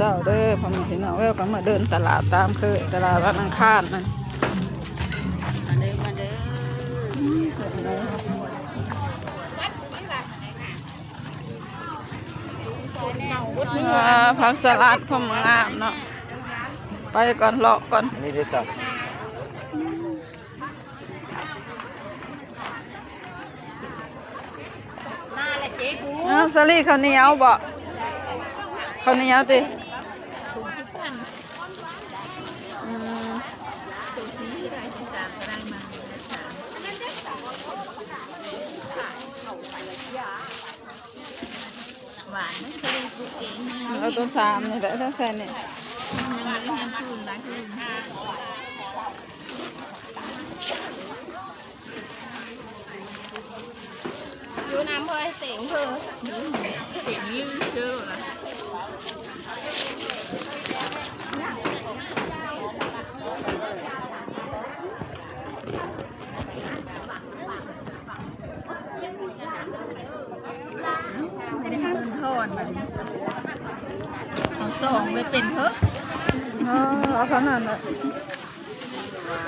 ເຈົ້າເດີພໍ່ແມ່ພີ່ນ້ອງເອີຍ ກໍມາເດີນຕະຫຼາດຕາມເຄີຍ ຕະຫຼາດວັນອັງຄານນັ້ນ ມາເດີ ມາເດີ ອ່າ ຜັກສະຫຼັດ ຄວາມງາມເນາະ ໄປກ່ອນ ເລາະກ່ອນ ອັນນີ້ເດ້ເຈົ້າ. ອ້າວ ສາລີ ເຂົ້າໜຽວບໍ? ເຂົ້າໜຽວຕິ? ອືມ ຫວານນະ ສາລີປູກເອງ ເອົາໂຕສາມນີ້ແຫຼະ ທັງໃສ່ນີ້ ຍັງບໍ່ໄດ້ເຮັດຄືນຫຼາຍຄືນ ຢູ່ນຳເພິ່ນເຕັງເພິ່ນ ເຕັງລືເດີລະ. ເອົາສອງເລີຍເປັນເຮີ ເອີ ເອົາເທົ່ານັ້ນແຫຼະ.